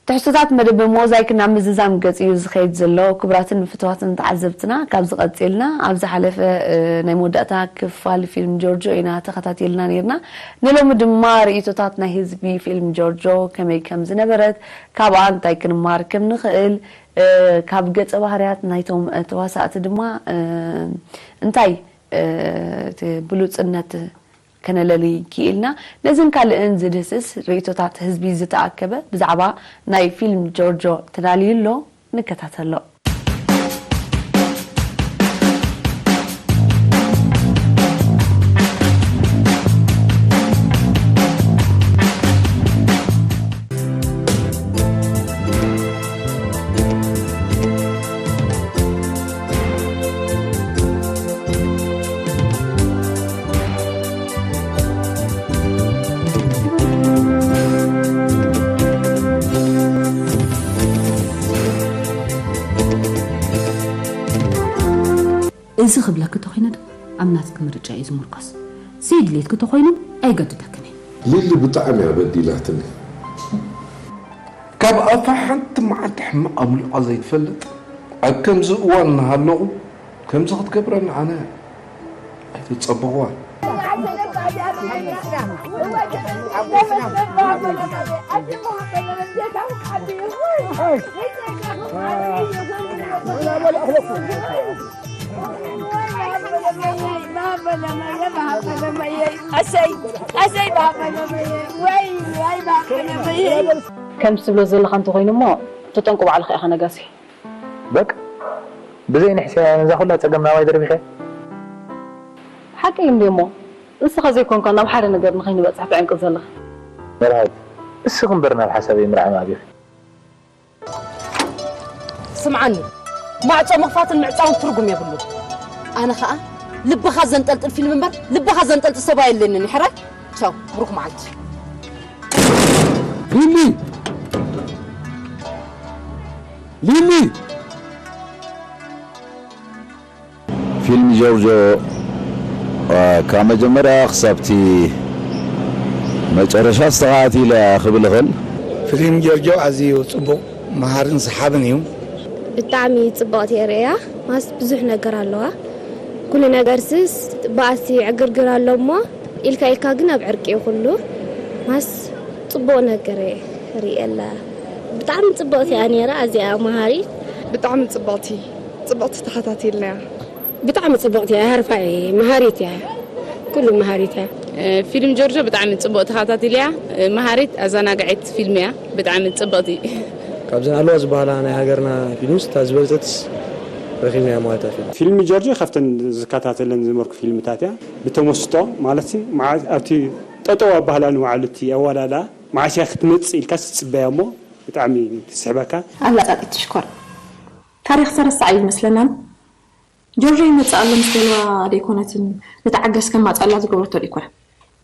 ትሕዝቶታት መደብ ሞዛይክ ናብ ምዝዛም ገጽ እዩ ዝኸይድ ዘሎ። ክቡራትን ፍቱዋትን ተዓዘብትና፣ ካብዚ ቀጺልና ኣብ ዝሓለፈ፣ እ፣ ናይ መወዳእታ ክፋል ፊልም ጆርጆ ኢና ተኸታቲልና ነይርና። ንሎሚ ድማ ርእይቶታት ናይ ህዝቢ ፊልም ጆርጆ ከመይ ከም ዝነበረት፣ ካብኣ እንታይ ክንማር ከም ንኽእል፣ እ፣ ካብ ገጸ ባህርያት ናይቶም፣ እ፣ ተዋሳእቲ ድማ፣ እ፣ እንታይ፣ እ፣ እቲ ብሉጽነት ከነለሊ ክኢልና። ነዝን ካልእን ዝድህስስ ርእይቶታት ህዝቢ ዝተኣከበ ብዛዕባ ናይ ፊልም ጆርጆ ተዳልዩ ኣሎ፣ ንከታተሎ። እዚ ክብለኪ ተኾይነ ድማ ኣብ ናትኪ ምርጫ እዩ ዝምርኮስ። ዘይድልየትኪ ተኾይኑ ኣይገድደክን እየ። ሊሊ ብጣዕሚ እያ በዲላትኒ። ካብ ኣፋ ሓንቲ መዓልቲ ሕማቕ ኣምሊቓ ዘይትፈልጥ፣ ኣብ ከምዚ እዋን እናሃለኹ ከምዚ ክትገብረኒ ኣነ ኣይተጸበኹዋን። ኣሰይ፣ ኣሰይ፣ ባባ ለመየ፣ ወይ፣ ወይ፣ ባባ ለመየ። ከምዚ ትብሎ ዘለኻ እንተኾይኑ እሞ፣ ተጠንቁ ባዕልኻ ኢኻ ነጋሲ። በቃ፣ ብዘይ ንሕስያ ነዛ ኩላ ጸገም ናባይ ደርቢኸ? ሓቀይ እንድዩ እሞ፣ ንስኻ ዘይኮንካ ናብ ሓደ ነገር ንኸይንበጽሕ ትዕንቅጽ ዘለኻ። መርሃዊት፣ እስኺ እምበር ናብ ሓሳበይ ምርዓም ኣቢኺ። ስምዓኒ፣ ማዕጾ ምኽፋትን ምዕጻውን ትርጉም የብሉን። ኣነ ኸኣ ልብኻ ዘንጠልጥል ፊልም እምበር ልብኻ ዘንጠልጥል ሰብ ኣየለንን እዩ። ሕራይ? ቻው፣ ብሩኽ መዓልቲ። ሊሊ! ሊሊ! ፊልም ጆርጆ፣ አ፣ ካብ መጀመርያ ክሳብቲ መጨረሻ ዝተኻእት ኢለ ክብል እኽእል። ፊልም ጆርጆ ኣዝዩ ጽቡቕ፣ መሃርን ሰሓብን እዩ። ብጣዕሚ ጽብቕቲ እየ ርእያ። ማስ ብዙሕ ነገር ኣለዋ። ኩሉ ነገር ስስ ብኣሲ ዕግርግር ኣሎ እሞ ኢልካ ኢልካ ግን ኣብ ዕርቂ እዩ ኩሉ። ማስ ጽቡቕ ነገር እየ ርእየላ። ብጣዕሚ ጽብቕቲ እያ ነይራ፣ ኣዝያ መሃሪት። ብጣዕሚ ጽብቕቲ፣ ጽብቕቲ ተኸታቲልናያ። ብጣዕሚ ጽብቕቲ እያ፣ ሃርፋ እየ፣ መሃሪት እያ፣ ኩሉ መሃሪት እያ። እ፣ ፊልም ጆርጆ ብጣዕሚ ጽቡቕ ተኸታቲልያ፣ እ፣ መሃሪት ኣዘናጋዒት ፊልም እያ፣ ብጣዕሚ ጽብቕቲ። ካብዘን ኣለዋ ዝበሃላ ናይ ሃገርና ፊልምስ እታ ዝበለጸትስ ረኺብናያ ማለት እያ ፊልም። ፊልም ጆርጆ ካብተን ዝከታተለን ዝነበርኩ ፊልምታት እያ፣ ብተመስጦ ማለት ሲ፣ መዓ-፣ ኣብቲ ጠጠው ኣባህላ ንባዕሉ እቲ ኣዋዳዳ መዓስ እያ ክትመጽእ ኢልካ ትጽበያ እሞ ብጣዕሚ ትስሕበካ። ኣላጻጺት ሽኮር ታሪኽ ዝተረስዐ እዩ ዝመስለና። ጆርጆ ይመጽእ ኣሎ ምስ በልዋ ደይኮነትን፣ ንትዓገስ ከማጽኣላ ዝገበረቶ ደይኮነን።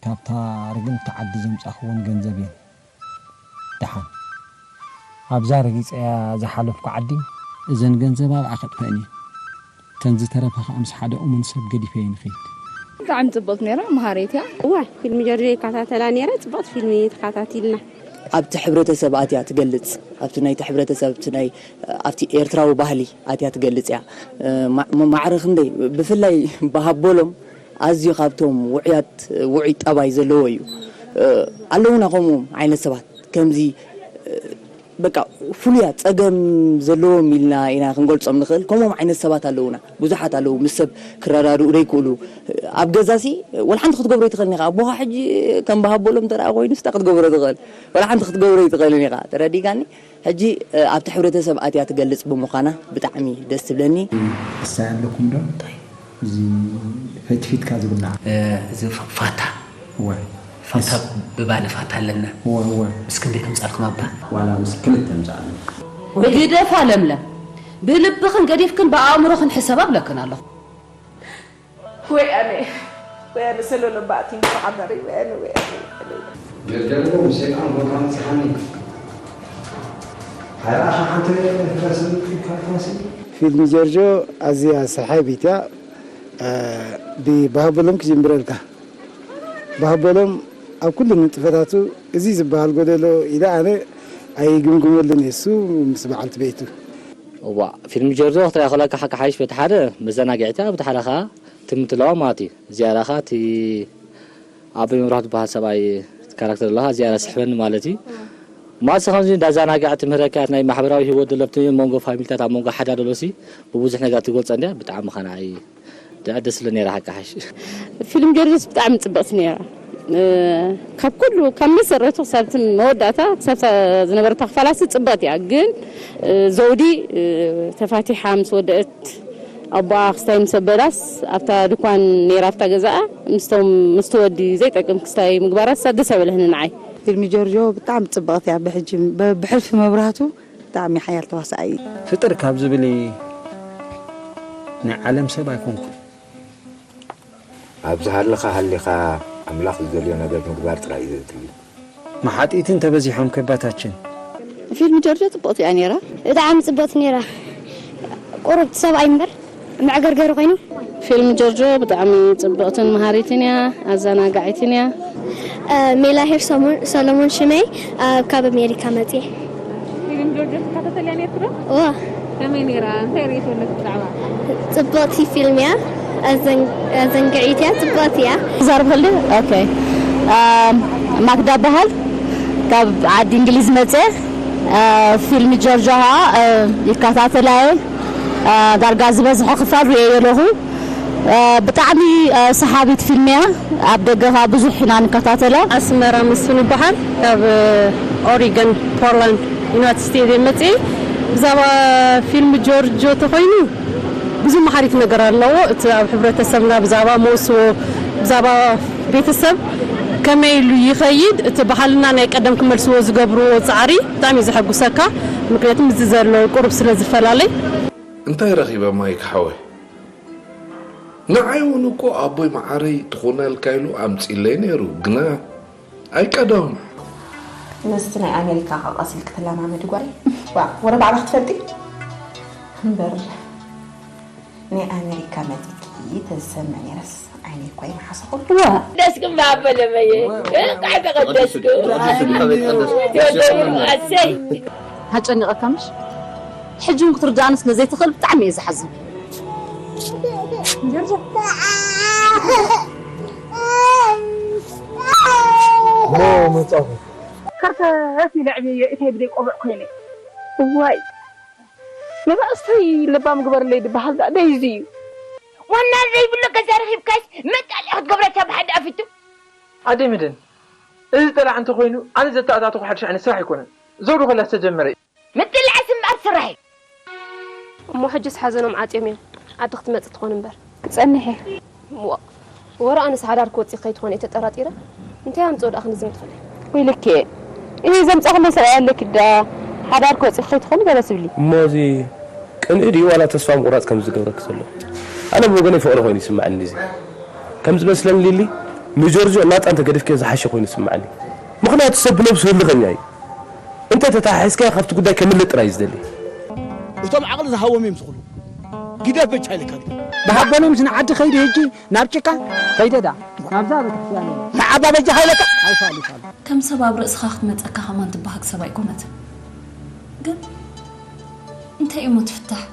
ካብታ ርግምቲ ዓዲ ዘምጻኽወን ገንዘብ እየን። ደሓን። ኣብዛ ረጊጸያ ዝሓለፍኩ ዓዲ እዘን ገንዘብ ኣብኣ ከጥፈእን እየን። እተን ዝተረፋ ከኣ ምስ ሓደ እሙን ሰብ ገዲፈየን ይኸይድ። ብጣዕሚ ጽብቕቲ ነይራ፣ መሃሪት እያ። እወ፣ ፊልም ጆርጆ ይከታተላ ነይረ፣ ጽብቕቲ ፊልም እየ ተኸታቲልና። ኣብቲ ሕብረተሰብ ኣትያ ትገልጽ፣ ኣብቲ ናይቲ ሕብረተሰብ፣ ኣብቲ ናይ፣ ኣብቲ ኤርትራዊ ባህሊ ኣትያ ትገልጽ እያ። ማ-፣ ማ-፣ ማዕረ ክንደይ፣ ብፍላይ ብሃበሎም ኣዝዩ ካብቶም ውዑያት፣ ውዑይ ጠባይ ዘለዎ እዩ። ኣለዉና ከምኡ ዓይነት ሰባት፣ ከምዚ፣ በቃ፣ ፍሉያት ጸገም ዘለዎም ኢልና ኢና ክንገልጾም ንኽእል። ከምኦም ዓይነት ሰባት ኣለዉና፣ ብዙሓት ኣለዉ፣ ምስ ሰብ ክረዳድኡ ዘይክእሉ። ኣብ ገዛሲ ወላ ሓንቲ ክትገብሮ ኣይትኽእልን ኢኻ። ኣቦኻ ሕጂ ከም ብሃበሎም እንተ ደኣ ኮይኑስ እንታይ ክትገብሮ ትኽእል? ወላ ሓንቲ ክትገብሮ ኣይትኽእልን ኢኻ። ተረዲእካኒ? ሕጂ፣ እ፣ ኣብቲ ሕብረተሰብ ኣትያ ትገልጽ ብምዃና ብጣዕሚ ደስ ትብለኒ። እሳ ኣለኩም ዶ? እንታይ? እዚ ፊትፊትካ ዝብላዕ? እ፣ እዚ ፋ-፣ ፋታ። እወ። ፋታ፣ እስ- ብባኒ ፋታ ኣለና። እወ፣ እወ። ምስ ክንደይ ከምጻልኩም ኣባ? ዋላ ምስ ክልተ ምጻእ ኣለና። ግደፋ ለምለም። ብልብኽን ገዲፍክን ብኣእምሮኽን ሕሰባ እብለክን ኣለኹ። ወይ ኣነ፣ ወይ ኣነ ሰሎሎ ባእቲ መዓመሪ፣ ወይ ኣነ፣ ወይ ኣነ፣ ወይ ኣነ። ጀርጀርቦ፣ ምስ ሰይጣን ቦታ ምጽሓኒ። ኣይረኣኻ ሓንቲ ፍረስ ኢልካ ትመስል። ፊልም ጀርጆ ኣዝያ ሰሓቢት እያ። እ፣ ብባህበሎም ክጅምረልካ። ባህበሎም ኣብ ኩሉ ንጥፈታቱ እዚ ዝበሃል ጎደሎ ኢለ ኣነ ኣይግምግመሉን እየ እሱ ምስ በዓልቲ ቤቱ። እዋ ፊልም ጆርጆ ክትሪኣ ከለካ ሓቂ ሓይሽ በቲ ሓደ መዘናግዒት እያ፣ በቲ ሓደ ከዓ ትምትለዋ ማለት እዩ። ዝያዳ ከዓ እቲ ኣቦይ መብራህቱ ዝበሃል ሰብኣይ ካራክተር ዘለካ ዝያዳ ስሕበኒ ማለት እዩ። ማሲ ከምዚ እንዳዘናግዐ ትምህረካ ናይ ማሕበራዊ ህይወት ደለብቲ መንጎ ፋሚልታት ኣብ መንጎ ሓዳ ደሎሲ ብብዙሕ ነገር ትገልፆ እንዲያ ብጣዕሚ ከናይ ደስ ዝብል ነይራ ሓቂ ሓይሽ። ፊልም ጆርጆስ ብጣዕሚ ፅብቕቲ ነይራ። ካብ ኩሉ ካብ መሰረቱ ክሳብ እቲ መወዳእታ ክሳብ ዝነበረታ ክፋላሲ ፅብቕቲ እያ። ግን ዘውዲ ተፋቲሓ ምስ ወደአት ኣቦኣ ክስታይ ምስ ኣበላስ ኣብታ ድኳን ነይራ ኣብታ ገዛኣ ምስቶም ምስቲ ወዲ ዘይጠቅም ክስታይ ምግባራ ደስ ኣይበለህኒ ንዓይ። ፊልም ጆርጆ ብጣዕሚ ፅብቕቲ እያ። ብሕጂ ብሕልፊ መብራህቱ ብጣዕሚ ሓያል ተዋሳኣይ እዩ። ፍጥር ካብ ዝብል ናይ ዓለም ሰብ ኣይኮንኩን። ኣብ ዝሃለኻ ሃሊኻ ኣምላኽ ዝደልዮ ነገር ምግባር ጥራይ እዩ ዘድሊ። መሓጢእቲ እንተበዚሖም ከ ኣባታችን። ፊልም ጆርጆ ጽብቕቲ እያ ነይራ። ብጣዕሚ ጽብቕቲ ነይራ። ቁሩብ ሰብኣይ እምበር መዕገርገሪ ኮይኑ። ፊልም ጆርጆ ብጣዕሚ ጽብቕትን መሃሪትን እያ፣ ኣዘናጋዒትን እያ። ሜላ ሄር ሰሎሞን ሽመይ ካብ ኣሜሪካ መጽየ። ፊልም ጆርጆ ትከታተልያ ነርኪ ዶ? እዋ። ከመይ ነይራ? እንታይ ርእይቶ ኣለኪ ብዛዕባ? ጽብቕቲ ፊልም እያ። ኣዘንግዒት እያ። ጽብቕቲ እያ። ክዛረብ ከልደ ኦኬ። ማክዳ በሃል ካብ ዓዲ እንግሊዝ መጸ። ፊልም ጆርጆ ከዓ ይከታተላየ። ዳርጋ ዝበዝሐ ክፋል ርእየ ኣለኹ። ብጣዕሚ ሰሓቢት ፊልም እያ። ኣብ ደገ ከዓ ብዙሕ ኢና ንከታተላ። ኣስመራ መስፍን ይበሃል። ካብ ኦሪገን ፖርላንድ ዩናይትድ ስቴትስ እየ መፅእ። ብዛዕባ ፊልም ጆርጆ ተኮይኑ ብዙ መሓሪት ነገር ኣለዎ። እቲ ኣብ ሕብረተሰብና ብዛዕባ መውስቦ ብዛዕባ ቤተሰብ ከመይ ኢሉ ይኸይድ፣ እቲ ባህልና ናይ ቀደም ክመልስዎ ዝገብርዎ ፃዕሪ ብጣዕሚ እዩ ዘሐጉሰካ። ምክንያቱ ምስዚ ዘሎ ቁሩብ ስለ ዝፈላለይ። እንታይ ረኺበ ማይክ ሓወይ? ንዓይ እውን እኮ ኣቦይ መዓረይ ትኹነልካ ኢሉ ኣምጺለይ ነይሩ ግና ኣይቀደም። ምስቲ ናይ ኣሜሪካ ቃቃስ ኢልኪ ትለማመዲ ጓል ዋእ ወረ ባዕልኺ ትፈልጢ እምበር ናይ ኣሜሪካ መጺኪ ተዝሰምዕ ነይረስ ዓይነይ እኳ ኣይምሓሰኹን። ደስክም ባበለመየ እንኳዕ ተቐደስክም። ኣሰይ ኣጨኒቐካ ምሽ? ሕጂ እውን ክትርድኣኒ ስለ ዘይትኽእል ብጣዕሚ እየ ዝሓዝን። ከርተት ኢለ ዕብየዮ እተይ ብደይ ቆብዕ ኮይነ። እዋይ ንባእስተይ ለባም ግበርለይ ድበሃል ደኣ ደይ እዚ እዩ። ዋና ዘይብሎ ገዛ ረኺብካስ መጣልያ ክትገብሮ እታ ብሓደ ኣፊቱ። ኣደይ መድህን፣ እዚ ጠላዕ እንተኾይኑ ኣነ ዘተኣታተኹ ሓድሽ ዓይነት ስራሕ ኣይኮነን። ዘውዲ ከላ ዝተጀመረ እዩ። ምጥላዕስ እምበኣር ስራሕ እዩ። እሞ ሕጅስ ሓዘኖም ዓጽዮም እዮም ዓዲ ክትመጽእ ትኾን እምበር። ክጸንሕ እየ። እሞ ወረ ኣነስ ሓዳር ክወጽእ ከይትኾን እየ ተጠራጢረ። እንታይ ኣምጽኦ ደኣ ክንድዚ ምትኽለይ? ወይለኪ እየ። እሂ ዘምጻኽለይ ሰብኣይ ኣለኪ ደኣ ሓዳር ክወጽእ ከይትኾኒ ገለ ትብሊ። እሞ እዚ ቅንኢ ድዩ ዋላ ተስፋ ምቑራጽ ከም ዝገብረኪ ዘሎ? ኣነ ብወገነይ ፍቕሪ ኮይኑ ይስምዓኒ እዚ። ከም ዝመስለኒ ሊሊ ንጆርጆ ናጻ እንተ ገዲፍክዮ ዝሓሸ ኮይኑ ይስምዓኒ። ምኽንያቱ ሰብ ብነብሱ ህልኸኛ እዩ። እንተ ተተሓሒዝካዮ ካብቲ ጉዳይ ከምልጥ ጥራይ እዩ ዝደሊ። እቶም ዓቕሊ ዝሃቦም እዮም ዝኽእሉ። ግደፍ በጃ ኢለካ ግደፍ። ብሃበሎም ንዓዲ ከይደ ሕጂ ናብ ጭቃ ከይደ ዳ ናብዛ ቤተክርስትያን ንዓባ በጃ ከይለካ ኣይፋል ይፋል። ከም ሰብ ኣብ ርእስኻ ክትመጸካ ከማን ትበሃግ ሰብ ኣይኮነትን። ግን እንታይ እሞ ትፍታሕ?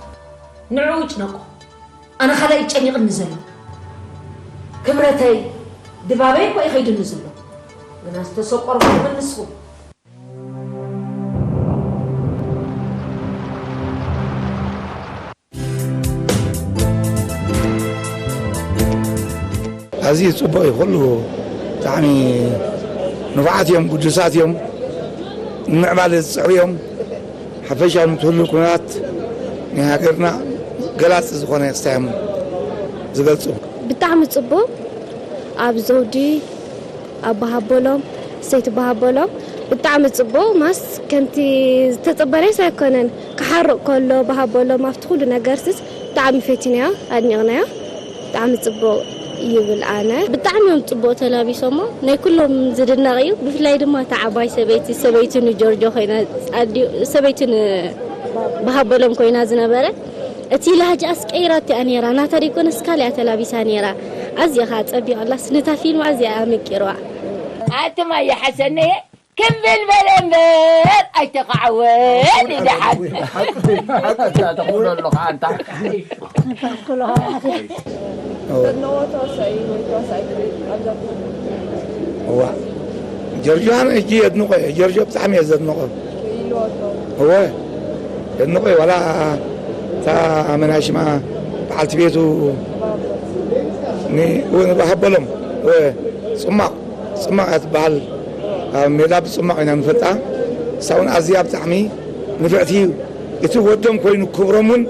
ንዕኡ ጭነቆ። ኣነ ካልኣይ ጨኒቕኒ ዘሎ። ክብረተይ ድባበይ እኮ ይኸይድኒ ዘሎ። ግና ዝተሰቆርኩ እውን ንስኹም። ኣዝዩ ጽቡቕ እዩ። ኩሉ ብጣዕሚ ንፉዓት እዮም፣ ግዱሳት እዮም፣ ንምዕባለ ዝጽዕሩ እዮም። ሓፈሻዊ ንትህሉ ኩነታት ናይ ሃገርና ገላጺ ዝኾነ ክስታይ እዮም ዝገልጹ። ብጣዕሚ ጽቡቕ ኣብ ዘውዲ ኣባሃቦሎም ሰይቲ ባሃቦሎም ብጣዕሚ ጽቡቕ ማስ ከምቲ ዝተጸበናዮስ ኣይኮነን ክሓርቕ ከሎ ባሃቦሎም ኣብቲ ኩሉ ነገርስስ ብጣዕሚ ፈቲናዮ ኣድኒቕናዮ ብጣዕሚ ጽቡቕ ይብል ኣነ። ብጣዕሚ እዮም ጽቡቕ ተላቢሶሞ ናይ ኩሎም ዝድነቕ እዩ ብፍላይ ድማ እታ ዓባይ ሰበይቲ ሰበይቲ ንጆርጆ ኮይና ኣዲኡ ሰበይቲ ንባሃቦሎም ኮይና ዝነበረ እቲ ላህጅኣስ ቀይራቶ እያ ነይራ ናታ ደይኮነስ ካልእ እያ ተላቢሳ ነይራ ኣዝያ ከኣ ጸቢቕላስ ነታ ፊልም ኣዝያ እያ ኣመቂርዋ። ኣትማ ይሓሰኒ እየ ክምብል በለ እምበር ኣይተኻዕወን ይደሓን። ተኽእሎ ኣለኻ ኣንታ። ዘድንቆ ተዋሳኢ ወይ ተዋሳኢት ኣብዛ እዋ ጀርጆ ኣነ ሕጂ የድንቆ እየ። ጀርጆ ብጣዕሚ እየ ዘድንቆ። እወ የድንቆ እየ። ዋላ እታ መናሽማ በዓልቲ ቤቱ ንባሃበሎም እወ ጽማቕ ጽማቕ እያ ትበሃል። ኣብ ሜዳ ብጽማቕ ኢና ንፈልጣ። እሳ እውን ኣዝያ ብጣዕሚ ንፍዕቲ እዩ። እቲ ወዶም ኮይኑ ክብሮም እውን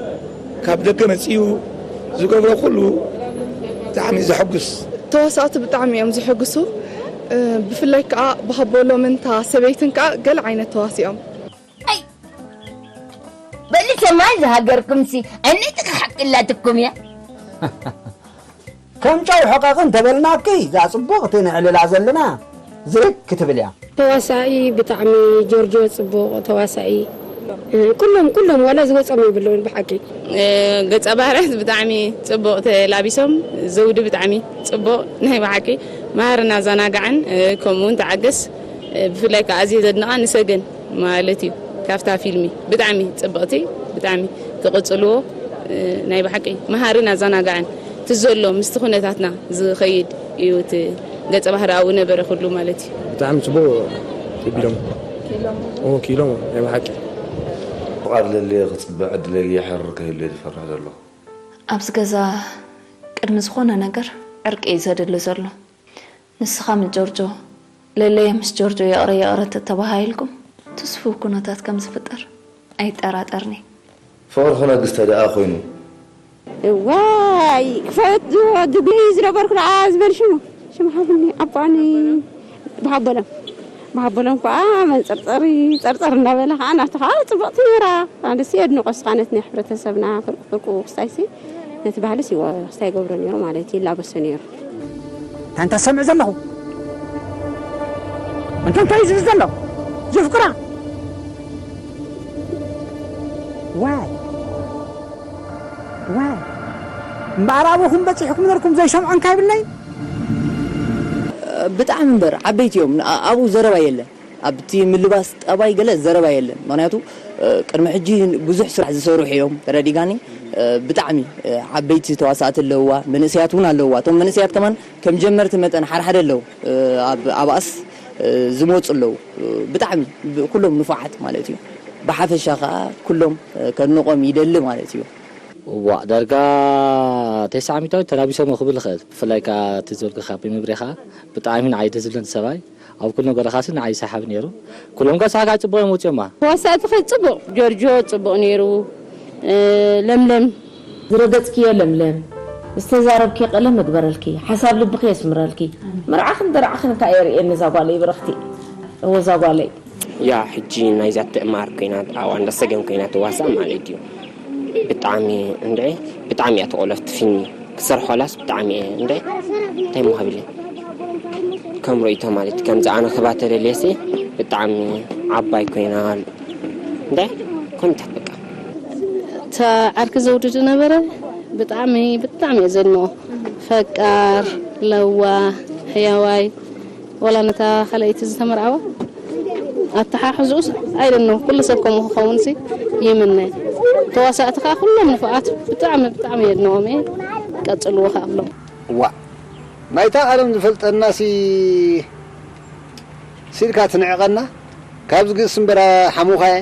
ካብ ደገ መጺኡ ዝገብሮ ኩሉ ብጣዕሚ ዘሐጉስ። ተዋሳእቲ ብጣዕሚ እዮም ዝሕጉሱ። ብፍላይ ከዓ ብሃቦሎምን እታ ሰበይትን ከዓ ገለ ዓይነት ተዋሲኦም። በሊ ሰማይ ዝሃገርኩምሲ ዕንይቲ ክሓቂ ኣላትኩም እያ። ከም ጨው ሕቐቕ እንተበልናኪ እዛ ጽቡቕቲ ነዕልላ ዘለና ዝርግ ክትብል እያ። ተዋሳኢ ብጣዕሚ ጆርጆ ጽቡቕ ተዋሳኢ ኩሎም ኩሎም ዋላ ዝወጾም የብለውን ብሓቂ። ገጸ ባህርያት ብጣዕሚ ጽቡቕ ተላቢሶም ዘውዲ ብጣዕሚ ጽቡቕ ናይ ብሓቂ መሃርን ኣዘናጋዕን ከምኡ እውን ተዓገስ ብፍላይ ከዓ ኣዝየ ዘድንቓ ንሰገን ማለት እዩ ካብታ ፊልሚ ብጣዕሚ ጽብቕቲ ብጣዕሚ ክቕጽልዎ ናይ ብሓቂ መሃርን ኣዘናጋዕን እቲ ዘሎ ምስቲ ኩነታትና ዝኸይድ እዩ እቲ ገጸ ባህሪ ኣብኡ ነበረ ኩሉ ማለት እዩ። ብጣዕሚ ጽቡቕ ተቢሎም ክኢሎም ናይ ብሓቂ። ፍቓድ ለለየ ክጽበ ዕድለይ የሕርር ከይህሉ እየ ዝፈርሕ ዘለኹ። ኣብዚ ገዛ ቅድሚ ዝኾነ ነገር ዕርቂ እዩ ዘድሊ ዘሎ። ንስኻ ምስ ጆርጆ ለለየ ምስ ጆርጆ ይቕረ ይቕረ ተተባሃሂልኩም ትስፉው ኩነታት ከም ዝፍጠር ኣይጠራጠርን'የ። ፍቕሪ ክነግስ ተደኣ ኮይኑ። እዋይ ክፈት ዝወድኒ ዝነበርኩ ንዓ ዝበል ሽሙ ሽሙ ሓብኒ ኣባኒ ብሃበሎም ብሃበሎም ከዓ መንፀርፀሪ ፀርፀር እናበለ ከዓ ናቱ ከዓ ፅብቕቲ ነይራ። ኣነሲ የድንቆ ስኻ ነቲ ናይ ሕብረተሰብና ፍርቁ ፍርቁ ክስታይሲ ነቲ ባህልስ ይወ ክስታይ ይገብሮ ነይሩ ማለት ይላበሶ ነይሩ። እንታይ እንታይ ሰምዕ ዘለኹ? እንታይ እንታይ እዩ ዝብል ዘሎ? የፍቅራ ዋይ ዋይ እምበኣር ኣብኹም በፂሕኩም ነርኩም ዘይሰምዖ እንታይ ይብለይ? ብጣዕሚ እምበር ዓበይቲ እዮም ኣብኡ ዘረባ የለን ኣብቲ ምልባስ ጠባይ ገለ ዘረባ የለን ምክንያቱ ቅድሚ ሕጂ ብዙሕ ስራሕ ዝሰርሑ እዮም ተረዲጋኒ ብጣዕሚ ዓበይቲ ተዋሳእቲ ኣለውዋ መንእሰያት እውን ኣለውዋ እቶም መንእሰያት ከማን ከም ጀመርቲ መጠን ሓድሓደ ኣለዉ ኣብኣስ ዝመፁ ኣለዉ ብጣዕሚ ኩሎም ንፉዓት ማለት እዩ ብሓፈሻ ከዓ ኩሎም ከድንቆም ይደሊ ማለት እዩ እዋእ ዳርጋ ተስዓ ሚእታዊት ተላቢሶሞ ክብል ይኽእል ብፍላይ ከዓ እቲ ዝበልክኻ ብምብሬኻ ብጣዕሚ ንዓይ ደስ ዝብለኒ ሰብኣይ ኣብ ኩሉ ነገርኻሲ ንዓይ ሰሓቢ ነይሩ ኩሎም ከዓ ሰሓ ከዓ ፅቡቕ እዮም ወፂኦማ ተዋሳእቲ ኸ ፅቡቕ ጆርጆ ፅቡቕ ነይሩ ለምለም ዝረገፅክዮ ለምለም ዝተዛረብክዮ ቀለም እግበረልኪ ሓሳብ ልብኺ የስምረልኪ መርዓኽን ደርዓኽን ከዓ የርእየኒ እዛ ጓለይ ብርኽቲ እወ እዛ ጓለይ ያ ሕጂ ናይዛ ትእማር ኮይና ኣብኣ እንዳ ሰገን ኮይና ትዋሳእ ማለት እዩ ብጣዕሚ እንድዒ ብጣዕሚ እያ ተቆለፍቲ ፊልሚ ክሰርሖላስ ብጣዕሚ እየ እንድዒ እንታይ እሞ ክብል እየ ከም ርእይቶ ማለት እዩ ከምዚ ኣነ ክባተለልየሲ ብጣዕሚ ዓባይ ኮይና እንድዒ ኮንታት በቃ እታ ዓርኪ ዘውዲ ዝነበረ ብጣዕሚ ብጣዕሚ እየ ዘድንቆ ፈቃር ለዋህ ሕያዋይ ወላ ነታ ካልኣይቲ ዝተመርዓዋ ኣተሓሕዝኡስ I don't know ኩሉ ሰብ ከምኡ ክኸውን ሲ ይምነ ተዋሳእቲ ከዓ ኩሎም ንፉዓት ብጣዕሚ ብጣዕሚ የድንቆም እየ ቀፅልዎ ከዓ ብሎም ዋእ ናይታ ዓለም ዝፈልጠና ሲ ሲልካ ትንዕቐና ካብዚ ግእስ እምበር ሓሙኻየ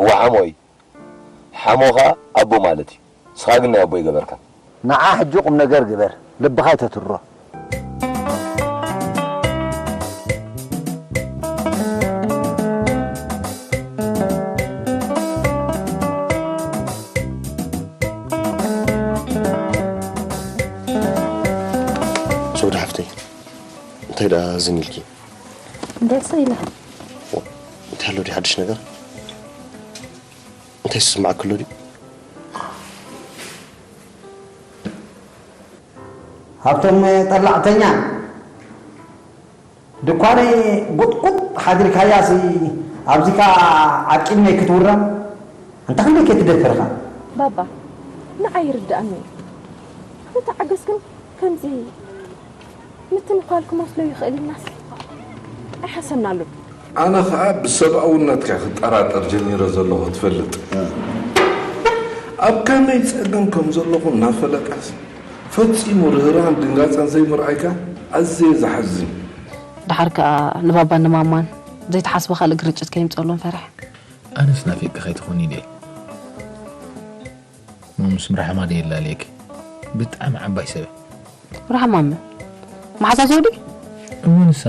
እዋ ሓሞይ ሓሞኻ ኣቦ ማለት እዩ ንስኻ ግን ናይ ኣቦ ይገበርካ። ንዓ ሕጂ ቁምነገር ግበር ልብኻ ኣይተትርሮ። ሰውዳ ሓፍተይ እንታይ ደኣ ዝን ኢልኪ? ደስ ኢላ። እንታይ ኣሎ ድዩ ሓድሽ ነገር? እንታይ ዝስምዓኪ ኣሎ ድዩ? ሃብቶም ጠላዕተኛ ድኳነይ ቁጥቁጥ ሓዲርካያሲ ኣብዚካ ዓቂብነይ ክትውረም ኣንታ ክንደይ ከይትደፍርኻ ባባ ንዓይ ይርድኣኒ እዩ ንተዓገስ ግን ከምዚ ምትንኳል ክመስሎ ይኽእል ኢልናስ ኣይሓሰብናሉን ኣነ ኸኣ ብሰብኣውነትካ ክጠራጠር ጀሚረ ዘለኹ ትፈልጥ። ኣብ ከመይ ጸገም ከም ዘለኹ እናፈለጠስ ፈጺሙ ርህራን ድንጋጸን ዘይምርኣይካ ኣዝየ ዝሓዝን። ደሓር ከኣ ንባባን ንማማን ዘይተሓስበ ካልእ ግርጭት ከይምጸሎም ፈርሕ። ኣነስ ናፊቅኪ ከይትኾኒ ኢለ ምስ ራሕማ ደየላልየኪ። ብጣዕሚ ዓባይ ሰብ። ራሕማ መን? መሓዛ ዘውዲ? እሞ ንሳ።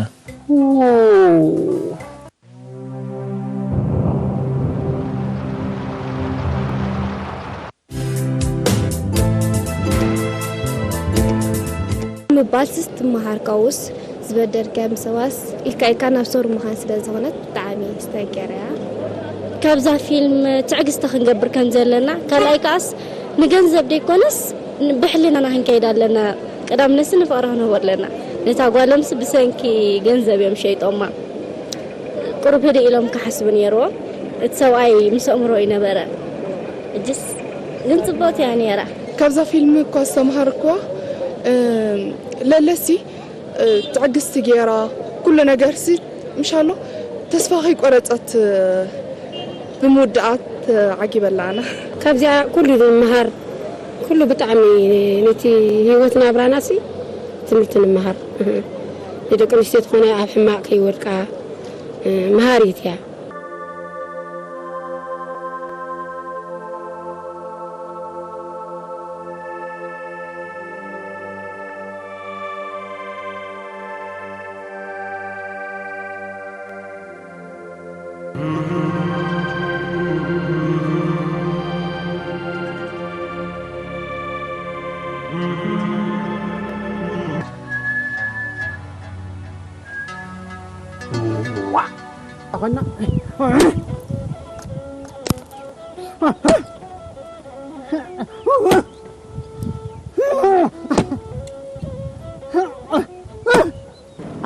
ምባልስ ትመሃር ካብኡስ ዝበደልካዮም ሰባስ ኢልካ ኢልካ ናብ ሶር ምዃን ስለ ዝኾነት ብጣዕሚ ዝተገረ እያ። ካብዛ ፊልም ትዕግስቲ ክንገብር ከም ዘለና ካልኣይ ከኣስ ንገንዘብ ደይኮነስ ብሕልናና ክንከይድ ኣለና። ቀዳምነትሲ ንፍቕራ ክንህቦ ኣለና። ነታ ጓሎምስ ብሰንኪ ገንዘብ እዮም ሸይጦማ። ቁሩብ ህድእ ኢሎም ክሓስቡ ነይርዎም። እቲ ሰብኣይ ምስ ኣእምሮ እዩ ነበረ። እጅስ ግን ጽብቕቲ እያ ነይራ። ካብዛ ፊልም እኳ ዝተምሃርክዋ ለለሲ ትዕግስቲ ገይራ ኩሉ ነገርሲ ምሻሎ ተስፋ ከይቆረጸት ብምውዳኣት ዓጊበላ ኣነ። ካብዚኣ ኩሉ ንምሃር ኩሉ ብጣዕሚ ነቲ ህይወት ናብራናሲ ትምህርቲ ንምሃር ንደቂ ኣንስትዮ ዝኾነ ኣብ ሕማቕ ከይወድቃ መሃሪት እያ።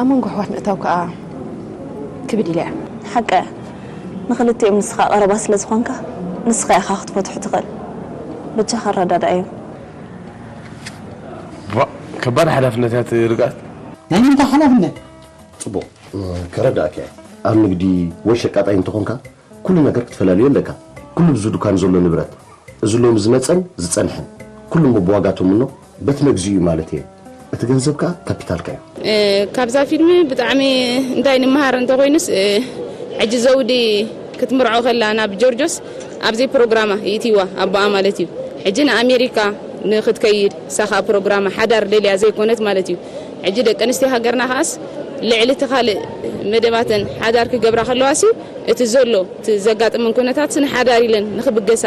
ኣብ መንጎ ኣሕዋት ምእታው ከኣ ክብድ ኢላ እያ። ሓቀ ንኽልቲኦም ንስኻ ቀረባ ስለ ዝኾንካ ንስኻ ኢኻ ክትፈትሑ ትኽእል። በጃኻ ኣረዳድኣዮም። ባ ከባድ ሓላፍነት እያ ትርቃት። ናይ ምንታይ ሓላፍነት? ጽቡቕ ከረዳእካ እየ። ኣብ ንግዲ ወይ ሸቃጣይ እንተኾንካ ኩሉ ነገር ክትፈላልዮ ኣለካ። ኩሉ ብዚ ዱካን ዘሎ ንብረት፣ እዚ ሎሚ ዝመጸን ዝጸንሐን፣ ኩሉ እሞ ብዋጋ ተምኖ በቲ መግዚኡ እዩ ማለት እየ። እቲ ገንዘብ ከኣ ካፒታልካ እዩ። ካብዛ ፊልም ብጣዕሚ እንታይ ንምሃር እንተኾይኑስ፣ ሕጂ ዘውዲ ክትምርዖ ከላ ናብ ጆርጆስ ኣብዘይ ፕሮግራማ ይእትይዋ ኣቦኣ ማለት እዩ። ሕጂ ንኣሜሪካ ንክትከይድ ሳኻ ፕሮግራማ ሓዳር ደልያ ዘይኮነት ማለት እዩ። ሕጂ ደቂ ኣንስትዮ ሃገርና ከኣስ ልዕሊ እቲ ካልእ መደባተን ሓዳር ክገብራ ከለዋሲ እቲ ዘሎ እቲ ዘጋጥመን ኩነታትስ ንሓዳር ኢለን ንክብገሳ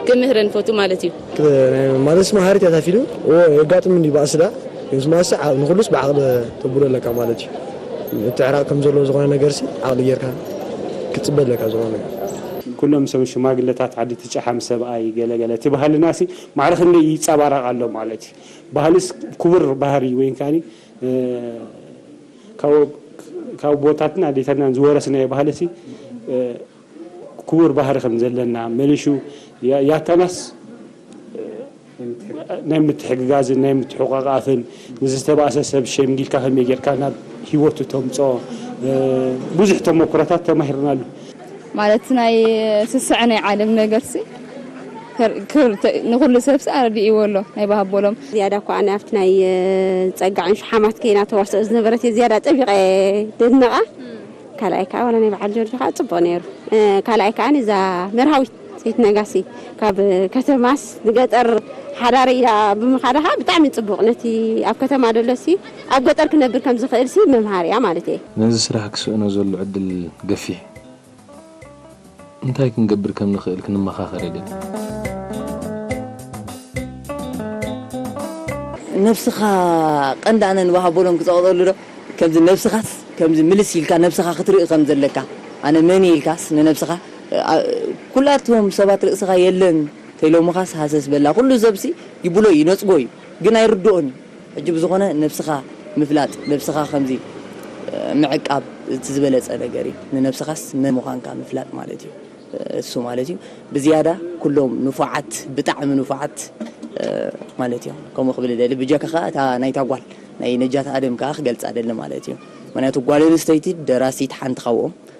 ክምህረን ፈቱ ማለት እዩ። ማለትስ መሃሪት እያ እታ ፊልም። እዎ የጋጥም እንዲ ባእሲ ዳ ግን ስማሲ ንኩሉስ ብዓቕሊ ተብሎ ኣለካ ማለት እዩ። ምትዕራቕ ከም ዘለዎ ዝኾነ ነገርሲ ዓቕሊ ጌርካ ክትፅበ ኣለካ ዝኾነ ነገር። ኩሎም ሰብ ሽማግለታት ዓዲ ትጨሓም ሰብኣይ ገለገለ እቲ ባህልናሲ ማዕረ ክንደይ ይፀባረቕ ኣሎ ማለት እዩ። ባህልስ ክቡር ባህሪ ወይ ከዓኒ ካብ ኣቦታትናን ኣዴታትናን ዝወረስናዮ ባህልሲ ክቡር ባህሪ ከም ዘለና መሊሹ ያታናስ ናይ ምትሕግጋዝን ናይ ምትሕቋቃፍን ንዝተባእሰ ሰብ ሸምጊልካ ከመይ ጌርካ ናብ ሂወቱ ተምፅኦ ብዙሕ ተመኩሮታት ተማሂርናሉ። ማለት ናይ ስስዐ ናይ ዓለም ነገርሲ ንኩሉ ሰብሲ ኣረዲእዎ ኣሎ ናይ ባሃቦሎም። ዝያዳ እኳ ኣነ ኣብቲ ናይ ጸጋዕን ሽሓማት ከይና ተዋስኦ ዝነበረት እየ ዝያዳ ጠቢቐ ደድነቓ። ካልኣይ ከዓ ዋላ ናይ በዓል ጆርጆ ከዓ ጽቡቕ ነይሩ። ካልኣይ ከዓ እዛ መርሃዊት ሰይቲ ነጋሲ ካብ ከተማስ ንገጠር ሓዳር ኢላ ብምኻዳ ከዓ ብጣዕሚ ጽቡቕ። ነቲ ኣብ ከተማ ደሎሲ ኣብ ገጠር ክነብር ከም ዝኽእልሲ መምሃሪ እያ ማለት እየ። ነዚ ስራሕ ክስእኖ ዘሎ ዕድል ገፊሕ። እንታይ ክንገብር ከም ንኽእል ክንመኻኸር የድሊ። ነብስኻ ቀንዲ ኣነ ንባሃቦሎም ክጸቕጠሉ ዶ ከምዚ ነብስኻስ ከምዚ ምልስ ኢልካ ነብስኻ ክትርኢ ከም ዘለካ ኣነ መን ኢልካስ ንነብስኻ ኩላትዎም ሰባት ርእስኻ የለን ተይሎምኻስ ሃሰስ በላ ኩሉ ሰብሲ ይብሎ እዩ ነጽጎ እዩ ግን ኣይርድኦን እዩ ሕጂ ብዝኾነ ነብስኻ ምፍላጥ ነብስኻ ከምዚ ምዕቃብ እቲ ዝበለጸ ነገር እዩ ንነብስኻስ መን ምዃንካ ምፍላጥ ማለት እዩ እሱ ማለት እዩ ብዝያዳ ኩሎም ንፉዓት ብጣዕሚ ንፉዓት ማለት እዮም ከምኡ ክብል ደሊ ብጀካ ከዓ እታ ናይታ ጓል ናይ ነጃት ኣደም ከዓ ክገልፃ ደሊ ማለት እዩ ምክንያቱ ጓል ኣንስተይቲ ደራሲት ሓንቲ ካብኦም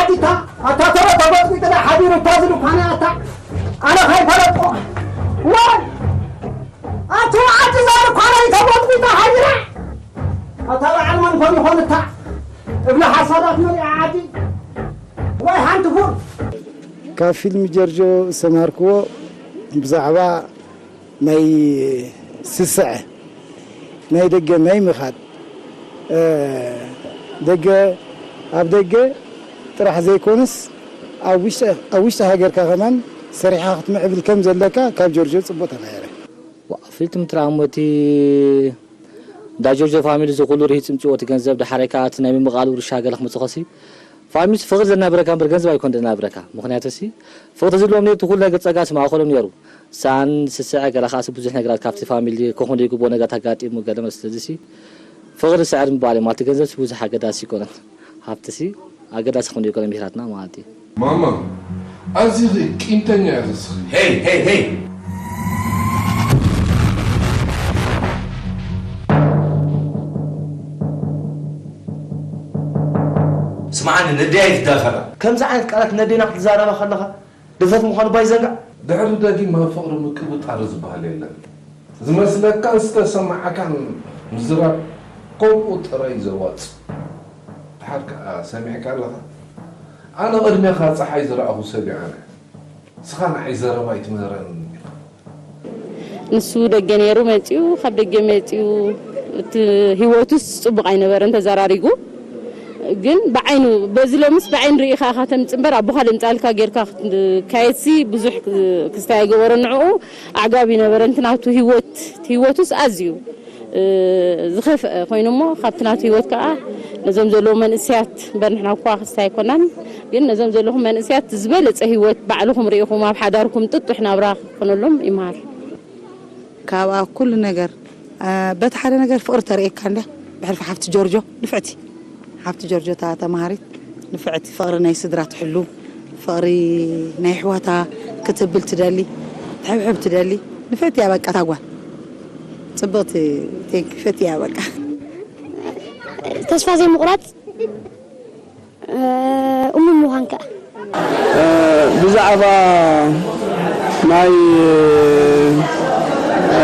ዓዲ እታ፣ ኣታ ተረ ተበጥቢጥና ሓዲሩ እታ ዝድኳነ ኣታ። ኣነ ከይፈለጥኩ። ዋይ! ኣቲ ዓዲ እዛ ድኳነ ተበጥቢጣ ሓዲራ። ኣታ በዓል መን ኮን ይኾን እታ? እብለ ሓሳዳት መሊኣ ዓዲ። ዋይ ሓንቲ ፉር። ካብ ፊልም ጀርጆ ዝተማሃርክዎ ብዛዕባ ናይ ስስዐ ናይ ደገ ናይ ምኻድ፣ እ፣ ደገ፣ ኣብ ደገ ጥራሕ ዘይኮነስ ኣብ ውሽጢ፣ ኣብ ውሽጢ ሃገርካ ከማን ሰሪሕኻ ክትምዕብል ከም ዘለካ ካብ ጆርጆ ጽቡቕ ተማሂረ። ዋ፣ ፊልም ትራሞቲ እንዳ ጆርጆ ፋሚሊ እዚ ኩሉ ርሂጽ ምጽኦ እቲ ገንዘብ፣ ደሓራይ ከኣ እቲ ናይ ምምቓል ውርሻ ገለ ክመጽእ ከሲ ፋሚሊስ ፍቕሪ ዘናብረካ እምበር ገንዘብ ኣይኮን ዘናብረካ። ምኽንያቱ ሲ ፍቕሪ ዝህልዎም ነቲ ኩሉ ነገር ጸጋስ ማእከሎም ነይሩ። ሳን ስስዐ ገለ ከኣስ ብዙሕ ነገራት ካብቲ ፋሚሊ ክኾን ዘይግብኦ ነገራት ኣጋጢሙ ገለ መስ-፣ ስለዚ ሲ ፍቕሪ ስዕር ምባል እዩ ማለት ገንዘብ ሲ ብዙሕ ኣገዳሲ ኣይኮነን። ሃብቲ ሲ ኣገዳሲ ክኾን ዘይኮነ ምሂራትና ማለት እዩ። ማማ፣ ኣዚኺ ቂምተኛ ኢኺ እስኺ። ሄይ፣ ሄይ፣ ሄይ! ስምዓኒ፣ ነደይ ኣይትዳፈራ። ከምዚ ዓይነት ቃላት ነዴና ክትዛረባ ከለኻ ድፍረት ምዃኑ ባይዘንጋዕ። ድሕሪ ደጊም ኣብ ፍቕሪ ምቅብጣር ዝበሃል የለን። ዝመስለካን ዝተሰማዓካን ምዝራብ ከምኡ ጥራይ ዘዋጽእ። ድሓር ከኣ ሰሚዕካ ኣለኻ? ኣነ ቅድሜኻ ጸሓይ ዝረኣኹ ሰብ እየ ኣነ። ንስኻ ንዓይ ዘረባ ኣይትምህረንን ኢኻ። ንሱ ደገ ነይሩ መጺኡ፣ ካብ ደገ መጺኡ እቲ ህይወቱስ ጽቡቕ ኣይነበረን ተዘራሪጉ። ግን ብዓይኑ፣ በዚ ሎምስ ብዓይኑ ርኢኻ ኢኻ ተምጽእ እምበር፣ ኣቦኻ ደምጻልካ ጌርካ ክትካየድሲ ብዙሕ ክስታይ ኣይገበሮን። ንዕኡ ኣዕጋቢ ነበረ። እቲ ናቱ ህይወት፣ ህይወቱስ ኣዝዩ፣ እ፣ ዝኸፍአ ኮይኑ እሞ፣ ካብቲ ናቱ ህይወት ከኣ ነዞም ዘለዉ መንእሰያት እምበር፣ ንሕና እኳ ክስታይ ኣይኮናን፣ ግን ነዞም ዘለኹም መንእሰያት ዝበለጸ ህይወት ባዕልኹም ርኢኹም ኣብ ሓዳርኩም ጥጡሕ ናብራ ክኾነሎም ይምሃር። ካብኣ ኩሉ ነገር፣ እ፣ በቲ ሓደ ነገር ፍቕሪ ተርእየካ እንድያ፣ ብሕልፊ ሓፍቲ ጆርጆ ንፍዕቲ። ሓብቲ ጆርጆ እታ ተማሃሪት ንፍዕቲ፣ ፍቕሪ ናይ ስድራ ትሕሉ፣ ፍቕሪ ናይ ኣሕዋታ ክትብል ትደሊ፣ ትሕብሕብ ትደሊ፣ ንፍዕቲ እያ በቃ እታ ጓል። ጽብቕቲ፣ ቴንክ፣ ፍዕቲ እያ በቃ። ተስፋ ዘይምቑራጽ፣ እ፣ እሙን ምዃን ከኣ። እ፣ ብዛዕባ ናይ፣ እ፣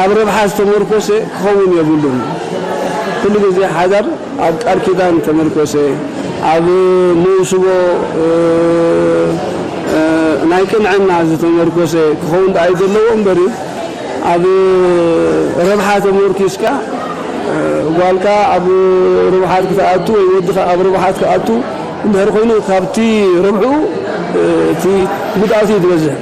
ኣብ ረብሓ ዝተመርኮሰ ክኸውን የብሉን። ኩሉ ግዜ ሓዳር ኣብ ቃል ኪዳን ዝተመርኮሰ፣ ኣብ መውስቦ፣ እ፣ እ፣ ናይ ቅንዕና ዝተመርኮሰ ክኸውን ደኣ እዩ ዘለዎ እምበር፣ ኣብ ረብሓ ተመርኪስካ፣ እ፣ ጓልካ ኣብ ርብሓት ክትኣቱ ወይ ወድኻ ኣብ ርብሓት ክኣቱ እንድሕር ኮይኑ፣ ካብቲ ረብሕኡ፣ እ፣ እቲ ጉድኣቱ እዩ ዝበዝሕ።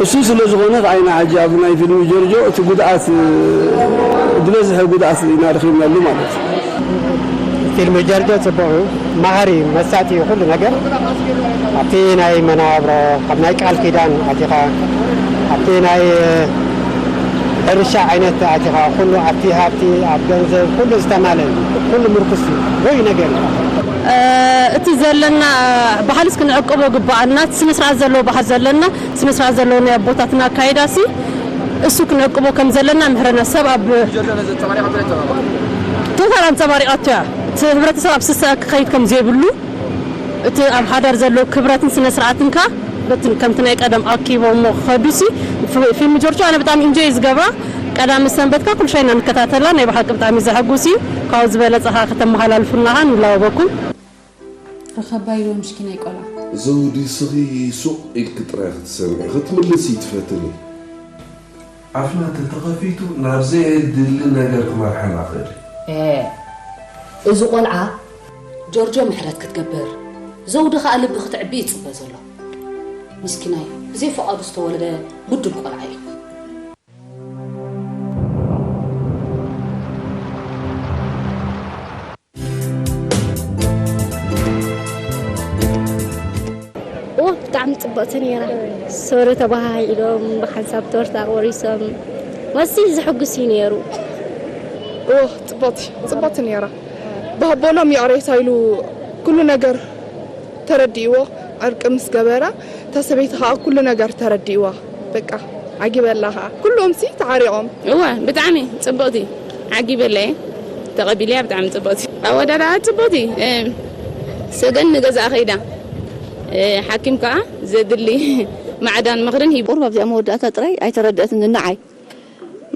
እሱ ስለ ዝኾነ ከዓይና ሕጂ ኣብ ናይ ፊልም ጆርጆ እቲ ጉድኣት፣ እ፣ ዝበዝሐ ጉድኣት ኢና ረኺብናሉ ማለት እዩ። ፊልም ጀርጆ ጽቡቕ እዩ፣ መሃሪ እዩ፣ መሳጢ እዩ ኩሉ ነገር። ኣብቲ ናይ መነባብሮ፣ ኣብ ናይ ቃል ኪዳን ኣቲኻ፣ ኣብቲ ናይ ሕርሻ ዓይነት ኣቲኻ፣ ኩሉ ኣብቲ ሃብቲ፣ ኣብ ገንዘብ፣ ኩሉ ዝተማልአ እዩ። ኩሉ ምርኩስ እዩ፣ ርኡይ ነገር እዩ። እ፣ እቲ ዘለና ባህልስ ክንዕቅቦ ግባኣና፣ እቲ ስነ ስርዓት ዘለዎ ባህል ዘለና፣ ስነ ስርዓት ዘለዎ ናይ ኣቦታትና ኣካይዳሲ እሱ ክንዕቅቦ ከም ዘለና ምሕረና። ሰብ ኣብ ቶታል ኣንጸባሪቓቶ እያ። እቲ ሕብረተሰብ ኣብ ስስዐ ክኸይድ ከም ዘይብሉ፣ እቲ ኣብ ሓዳር ዘሎ ክብረትን ስነ ስርዓትን ከኣ በቲ ከምቲ ናይ ቀደም ኣኪቦሞ ክኸዱሲ፣ ፊ-፣ ፊልም ጆርጆ ኣነ ብጣዕሚ ኢንጆይ ዝገብራ፣ ቀዳመ ሰንበት ከኣ ኩሉ ሻዕ ኢና ንከታተላ፣ ናይ ብሓቂ ብጣዕሚ ዘሐጉስ እዩ። ካብኡ ዝበለጸ ከኣ ከተመሓላልፉልና ከኣ ንላበወኩም። ርኸባ ኢልዎ ምስኪናይ ቆልዓ። ዘውዲ ስኺ ሱቕ ኢልኪ ጥራይ ክትሰምዒ፣ ክትምልሲ ትፈትኒ። ኣፍና ተተኸፊቱ ናብ ዘየድሊ ነገር ክመርሓና ኽእል። ኤ፣ እዚ ቆልዓ ጆርጆ ምሕረት ክትገብር፣ ዘውዲ ኸኣ ልቢ ክትዕቢ ይጽበ ዘሎ። ምስኪናይ፣ ብዘይ ፍቓዱ ዝተወልደ ብዱል ቆልዓ እዩ። ኦ፣ ብጣዕሚ ጽብቕቲ ነይራ። ሶሪ ተባሃሂሎም፣ ብሓንሳብ ቶርታ ቆሪሶም። መሲ ዘሐጉስ እዩ ነይሩ። ኦ፣ ጽብቕቲ፣ ጽብቕቲ ነይራ። ብሃቦሎም ይቕሬታ ኢሉ ኩሉ ነገር ተረዲእዎ፣ ዕርቂ ምስ ገበረ፣ እታ ሰበይቲ ከዓ ኩሉ ነገር ተረዲእዋ። በቃ ዓጊበላ ከዓ። ኩሎም ሲ ተዓሪቖም። እወ፣ ብጣዕሚ ጽብቕቲ። ዓጊበላ እየ። ተቐቢለያ፣ ብጣዕሚ ጽብቕቲ። ኣወዳድኣ ጽብቕቲ። እ፣ ሰገን ንገዛኣ ከይዳ። እ፣ ሓኪም ከዓ ዘድሊ ማዕዳን ምኽርን ሂቡ። ቁሩብ ኣብዚኣ መወዳእታ ጥራይ ኣይተረድአትን ንዓይ።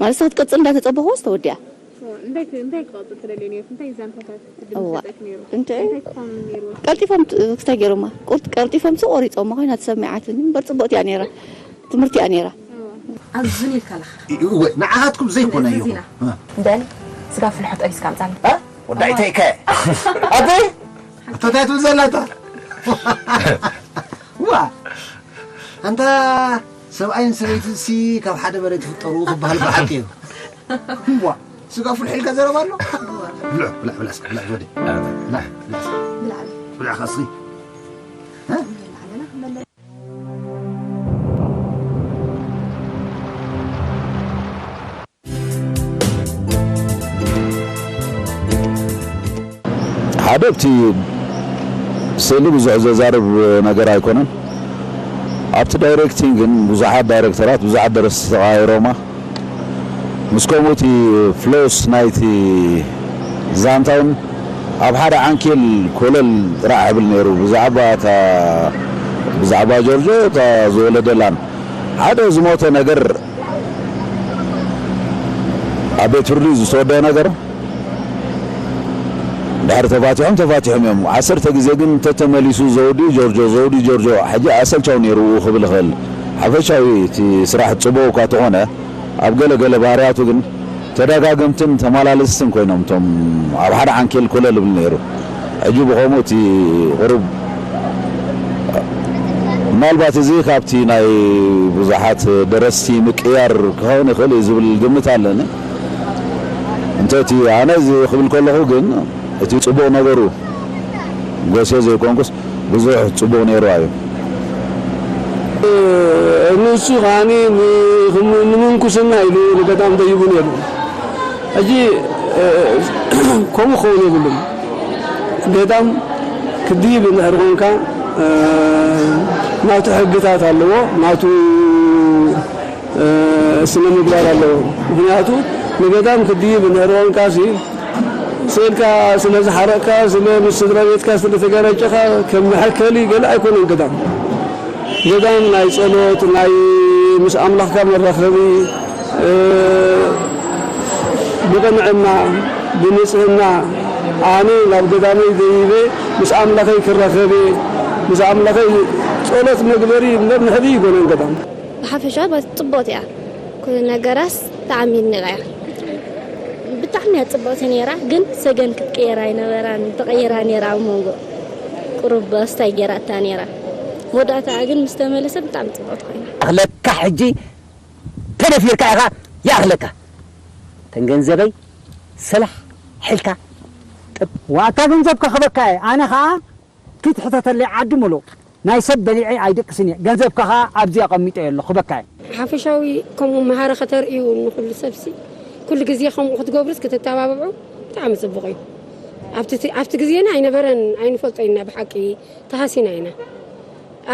ማለት ክትቅጽል እንዳተጸበኹ ዝተወዲኣ። እንታይ እንታይ ክቐጽል ትደልዩ ነይሩ? እንታይ ዛንታታት እዋ። ዕድል ሰጠት ነይሩ? እንታይ? እንታይ ክኾኑ ነይሩ? ቀልጢፎም ት-፣ ክስታይ ገይሮማ። ቁርጥ ቀልጢፎም ሱ ቆሪጾማ ኮይና ተሰሚዓትኒ። እምበር ጽብቕቲ እያ ነይራ። ትምህርቲ እያ ነይራ። ኣብዚ ኢልካ ኣለኻ። እወ፣ ንዓኻትኩም ዘይኮነ እዩ። እዚና። እ። ደን ስጋ ፍልሖ ጠቢስካ ኣምጻኒ። እ? ወዳይ ተይከ። ኣበይ? እቶታይ ትብል ዘላታ። ዋ። ኣንታ ሰብኣይን ሰበይትን ሲ ካብ ሓደ መሬት ይፍጠሩ ክበሃል ብሓቂ እዩ። እዋ። ስጋ ፍልሕ ኢልካ ዘረባ ኣሎ? ብልዕ፣ ብልዕ፣ ብልዕ፣ እስኪ፣ ብልዕ፣ ወዲ። ብልዕ፣ ብልዕ፣ እስኪ። ብልዕ፣ ብልዕ፣ እስኪ። እ? ሓደ ኣብቲ ስእሊ ብዙሕ ዘዛርብ ነገር ኣይኮነን። ኣብቲ ዳይሬክቲንግ ግን ብዙሓት ዳይሬክተራት፣ ብዙሓት ደረስቲ ተቐያይሮማ። ምስ ከምኡ እቲ ፍሎስ ናይቲ ዛንታ እውን ኣብ ሓደ ዓንኬል ኮለል ጥራሕ ይብል ነይሩ። ብዛዕባ እታ፣ ብዛዕባ ጆርጆ እታ ዝወለደላን ሓደ ዝሞተ ነገር ኣብ ቤት ፍርዲ ዝተወደአ ነገር ድሕሪ ተፋቲሖም ተፋቲሖም እዮም። ዓሰርተ ግዜ ግን እንተተመሊሱ ዘውዲ ጆርጆ፣ ዘውዲ ጆርጆ፣ ሕጂ ኣሰልቻዊ ነይሩ ክብል ይኽእል። ሓፈሻዊ እቲ ስራሕ ጽቡቕ እኳ ተኾነ፣ ኣብ ገለ ገለ ባህርያቱ ግን ተደጋገምትን ተመላለስትን ኮይኖም እቶም ኣብ ሓደ ዓንኬል ኮለል ይብል ነይሩ። ሕጂ ብኸምኡ እቲ ቁሩብ ምናልባት እዚ ካብቲ ናይ ብዙሓት ደረስቲ ምቅያር ክኸውን ይኽእል እዩ ዝብል ግምት ኣለኒ። እንተ እቲ ኣነ እዚ ክብል ከለኹ ግን እቲ ጽቡቕ ነገሩ ጎስየ ዘይኮንኩስ ብዙሕ ጽቡቕ ነይሩ እዩ። ንሱ ከዓኒ ን-፣ ንምንኩስና ኢሉ ንገዳም ደይቡ ነይሩ። ሕጂ፣ እ፣ ከምኡ ክኸውን የብሉን። ገዳም ክድይብ እንድሕር ኮንካ፣ እ፣ ናቱ ሕግታት ኣለዎ፣ ናቱ፣ እ፣ ስነ ምግባር ኣለዎ። ምኽንያቱ ንገዳም ክድይብ እንድሕር ኮንካ ሲ፣ ስእልካ ስለ ዝሓረቕካ፣ ስለ ምስ ስድራ ቤትካ ስለ ተጋጨኻ፣ ከም መሐከሊ ገለ ኣይኮነን ገዳም። ገዳም ናይ ጸሎት፣ ናይ ምስ ኣምላኽካ መራኸቢ፣ እ፣ ብቕንዕና፣ ብንጽህና፣ ኣነ ናብ ገዳመይ ደይበ ምስ ኣምላኸይ ክራኸብ እየ፣ ምስ ኣምላኸይ ጸሎት መግበሪ እምበር ንሕድሕድ ኣይኮነን ገዳም። ብሓፈሻ ባ-፣ ጽብቕቲ እያ። ኩሉ ነገራስ ብጣዕሚ ኣድኒቐያ። ብጣዕሚ እያ ጽብቕቲ ነይራ፣ ግን ሰገን ክትቅየር ኣይነበራን፣ ተቐይራ ነይራ ኣብ መንጎ። ቁሩብ ኣስታይ ገይራታ ነይራ። መወዳእታኣ ግን ምስ ተመለሰ ብጣዕሚ ጽብቕቲ ኮይና። ኣኽለካ ሕጂ ተደፊርካ ኢኻ ይኣኽለካ። ተን ገንዘበይ ሰላሕ ሒልካ ጥብ። ዋታ ገንዘብካ ክበካ እየ። ኣነ ኸኣ ክትሕተተለይ ዓዲ ምሉእ ናይ ሰብ በሊዐ ኣይደቅስን እየ። ገንዘብካ ኸኣ ኣብዚ ኣቐሚጠዮ ኣለኹ፣ ክበካ እየ። ሓፈሻዊ ከምኡ መሃሪ ከተርእዩ ንኹሉ ሰብሲ፣ ኩሉ ግዜ ከምኡ ክትገብሩስ ክትተባብዑ ብጣዕሚ ጽቡቕ እዩ። ኣብቲ፣ ኣብቲ ግዜና ኣይነበረን፣ ኣይንፈልጦ ኢና ብሓቂ። ተሃሲና ኢና።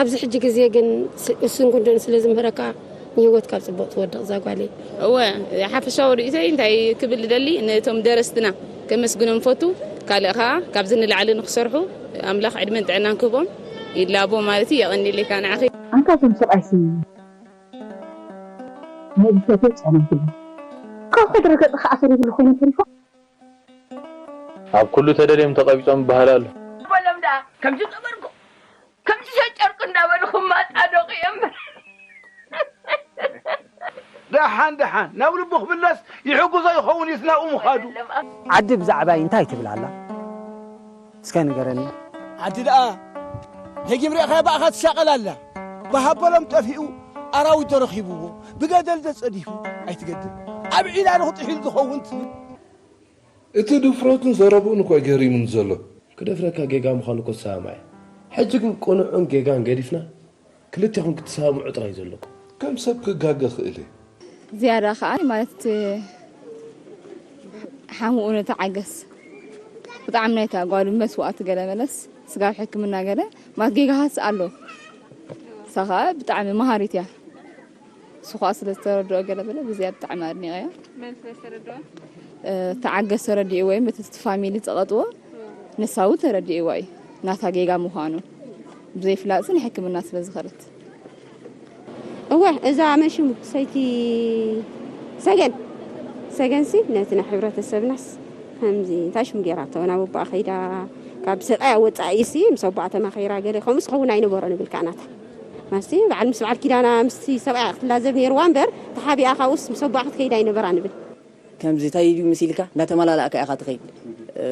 ኣብዚ ሕጂ ግዜ ግን ስ-፣ እሱን ጉንድን ስለ ዝምህረካ ንህይወትካ ኣብ ጽቡቕ ትወድቕ እዛ ጓለይ። እወ፣ ሓፈሻዊ ርእይቶይ እንታይ ክብል እደሊ፣ ነቶም ደረስትና ከመስግኖም ፈቱ። ካልእ ከኣ ካብዚ ንላዕሊ ንክሰርሑ ኣምላኽ ዕድመን ጥዕናን ክህቦም ይላቦ ማለት እዩ። የቐንየለይ ከኣ ንዓኺ። ኣንታ እዞም ሰብኣይሲ ናይ ብሰተይ ጨና ይብሉ። ካብ ከድረ ገጽ ከኣ ሰሪግሉ ኮይኖም ተሪፎም። ኣብ ኩሉ ተደልዮም ተቐቢጾም ይበሃል ኣሎ። በሎም ደኣ ከምዚ ገበርኩ፣ ከምዚ ሸጨርኩ እንዳበሉ ክማጣደቑ እዮም። ደሓን ደሓን ናብ ልቡ ክምለስ ይሕግዞ ይኸውን እዩ ናብኡ ምኻዱ። ዓዲ ብዛዕባይ እንታይ ትብል ኣላ? እስከ ንገረኒ። ዓዲ ደኣ ደጊም ርኢኻያ ብኣኻ ትሻቐል ኣላ። ብሃበሎም ጠፊኡ ኣራዊት ዶ ረኺብዎ፣ ብገደል ዶ ጸዲፉ ኣይትገድል። ኣብ ዒላሉ ክጥሒሉ ዝኸውን ትብል። እቲ ድፍረቱን ዘረብኡን እኮ እዩ ገሪሙኒ ዘሎ። ክደፍረካ ጌጋ ምዃኑ እኮ ዝሰማማዕ እየ። ሕጂ ግን ቅኑዕን ጌጋን ገዲፍና ክልቴኹም ክትሰማምዑ ጥራይ እዩ ዘለኩም። ከም ሰብ ክጋገ ክእል እየ። ዝያዳ ከኣ ማለት ሓሙኡ ንተዓገስ። ብጣዕሚ ናይታ ጓል መስዋእቲ ገለ መለስ ስጋብ ሕክምና ገለ ማለት ጌጋኻስ ኣሎ። ንሳ ኸኣ ብጣዕሚ መሃሪት እያ። ንሱ ኸኣ ስለ ዝተረድኦ ገለ በለ፣ ብዚኣ ብጣዕሚ ኣድኒቐያ። መን ስለ ዝተረድኦ? እ፣ ተዓገስ ተረዲእዎ እዩ፣ በቲ እቲ ፋሚሊ ዝቐጥዎ። ንሳ እውን ተረዲእዋ እዩ፣ ናታ ጌጋ ምዃኑ። ብዘይፍላጥሲ ንሕክምና ስለ ዝኸደት። እወ፣ እዛ መን ሽሙ ሰይቲ ሰገን፣ ሰገንሲ ነቲ ናይ ሕብረተሰብናስ ከምዚ እንታይ ሽሙ ጌራቶ ናብ ኣቦኣ ከይዳ ካብ ሰብኣያ ወጻኢሲ ምስ ኣቦኣ ተማኺራ ገለ ከምኡስ ክኸውን ኣይነበሮ ንብል ከኣ ናታ። ማስቲ በዓል ምስ በዓል ኪዳና ምስቲ ሰብኣያ ክትላዘብ ነይርዋ እምበር ተሓቢኣ ካብኡስ ምስ ኣቦኣ ክትከይድ ኣይነበራ ንብል። ከምዚ እንታይ እዩ መሲልካ እንዳተመላላእካ ኢኻ ትኸይድ። እ፣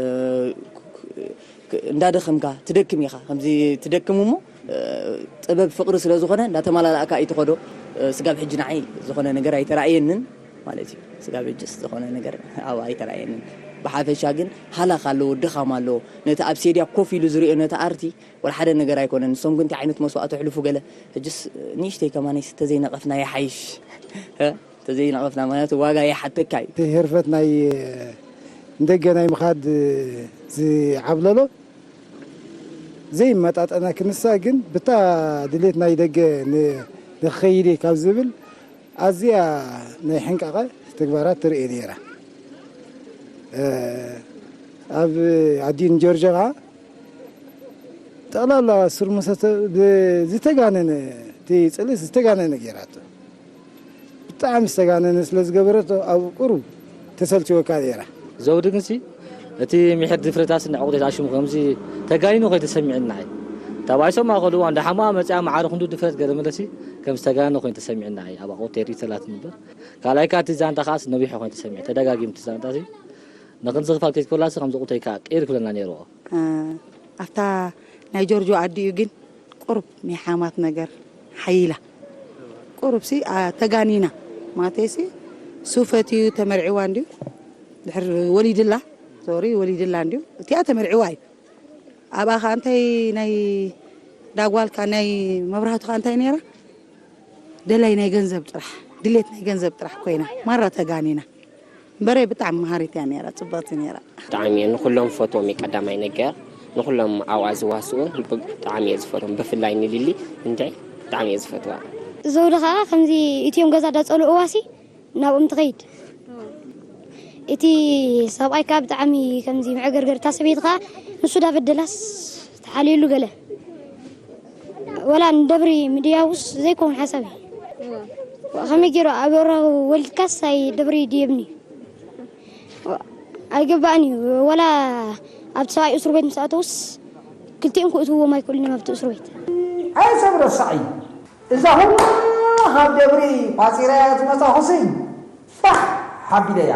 ክ-፣ ክ-፣ እንዳደኸምካ ትደክም ኢኻ። ከምዚ ትደክም እሞ፣ እ፣ ጥበብ ፍቕሪ ስለ ዝኾነ እንዳተመላላእካ እዩ ትኸዶ። እ፣ ስጋብ ሕጂ ንዓይ ዝኾነ ነገር ኣይተራእየንን ማለት እዩ። ስጋብ ሕጅስ ዝኾነ ነገር ኣብኣ ኣይተራእየንን። ብሓፈሻ ግን ሃላኽ ኣለዎ፣ ድኻም ኣለዎ። ነቲ ኣብ ሴድያ ኮፍ ኢሉ ዝሪኦ ነቲ ኣርቲ ወላ ሓደ ነገር ኣይኮነን። ንሶም ግን እንታይ ዓይነት መስዋእቲ ኣሕልፉ ገለ። ሕጅስ ንእሽተይ ከማንስ ተዘይነቐፍና ይሓይሽ። እ? ተዘይነቐፍና፣ ምኽንያቱ ዋጋ ይሓተካ እዩ። እቲ ህርፈት ናይ ንደገ ናይ ምኻድ ዝዓብለሎ ዘይመጣጠና ክንሳ ግን ብታ ድሌት ናይ ደገ ን-፣ ንኽኸይድ እየ ካብ ዝብል ኣዝያ ናይ ሕንቃቐ ተግባራት ትርኢ ነይራ። እ፣ ኣብ ኣዲን ጆርጆ ኸዓ ጠቕላላ ስርሙሰተ ብዝተጋነነ፣ እቲ ጽልእስ ዝተጋነነ ገይራቶ። ብጣዕሚ ዝተጋነነ ስለ ዝገበረቶ ኣብ ቁሩብ ተሰልችወካ ነይራ። ዘውዲ ግንሲ እቲ ምሕር ድፍረታስ ንዕቑት ኣሽሙ ከምዚ ተጋኒኑ ኮይኑ ተሰሚዕና እዩ። ታባይሶም ኣኸልዋ እንዳ ሓሙኣ መጽኣ መዓረ ክንዱ ድፍረት ገለ መለሲ ከም ዝተጋነነ ኮይኑ ተሰሚዕና እዩ። ኣብ ኣቑት ተሪተላት ነበር። ካልኣይ ከኣ እቲ ዛንታ ከኣስ ነዊሑ ኮይኑ ተሰሚዑ። ተደጋጊሙ እቲ ዛንታ እዚ ንኽንዚ ክፋል ከይትኮላሲ ከም ዝቑተይ ከኣ ቅይር ክብለና ነይርዎ። እ፣ ኣብታ ናይ ጆርጆ ኣዲኡ ግን ቁሩብ ናይ ሓማት ነገር ሓይላ። ቁሩብሲ፣ ኣ፣ ተጋኒና። ማለተይሲ፣ ሱፈት እዩ ተመርዒዋ እንድዩ። ድሕር ወሊድላ፣ ሶሪ፣ ወሊድላ እንድዩ። እቲኣ ተመርዒዋ እዩ። ኣብኣ ኸኣ እንታይ ናይ ዳጓልካ ናይ መብራህቱ ኸኣ እንታይ ነይራ? ደላይ ናይ ገንዘብ ጥራሕ፣ ድሌት ናይ ገንዘብ ጥራሕ ኮይና፣ ማራ ተጋኒና። እምበረ ብጣዕሚ መሃሪት እያ ነይራ፣ ጽብቕቲ ነይራ። ብጣዕሚ እየ ንኹሎም ፈትዎም እዩ ቀዳማይ ነገር። ንኹሎም ኣብኣ ዝዋስኡ ብጣዕሚ እየ ዝፈትዎም። ብፍላይ ንሊሊ እንድዒ ብጣዕሚ እየ ዝፈትዋ። ዘውዲ ኸኣ ከምዚ እትዮም ገዛ ዳጸልእዋሲ ናብኦም ትኸይድ። እቲ ሰብኣይ ከኣ ብጣዕሚ ከምዚ መዕገርገር፣ እታ ሰበይቲ ኸኣ ንሱ ዳበደላስ ተሓልየሉ ገለ። ወላ ንደብሪ ምድያውስ ዘይከውን ሓሳብ እዩ። ከመይ ገይሩ ኣብ ወራሁ ወሊድካስ ኣይ ደብሪ ድየብኒ? ኣይገባእን እዩ። ወላ ኣብቲ ሰብኣይ እስሩ ቤት ምስ ኣተውስ ክልቲኦም ክእትውዎም ኣይክእሉን እዮም ኣብቲ እስሩ ቤት። ኣይ ሰብ ረሳዕ እዩ። እዛ ኩላ ካብ ደብሪ ቋጺረያ ዝመጻኹሲ ፋሕ ሓቢለያ።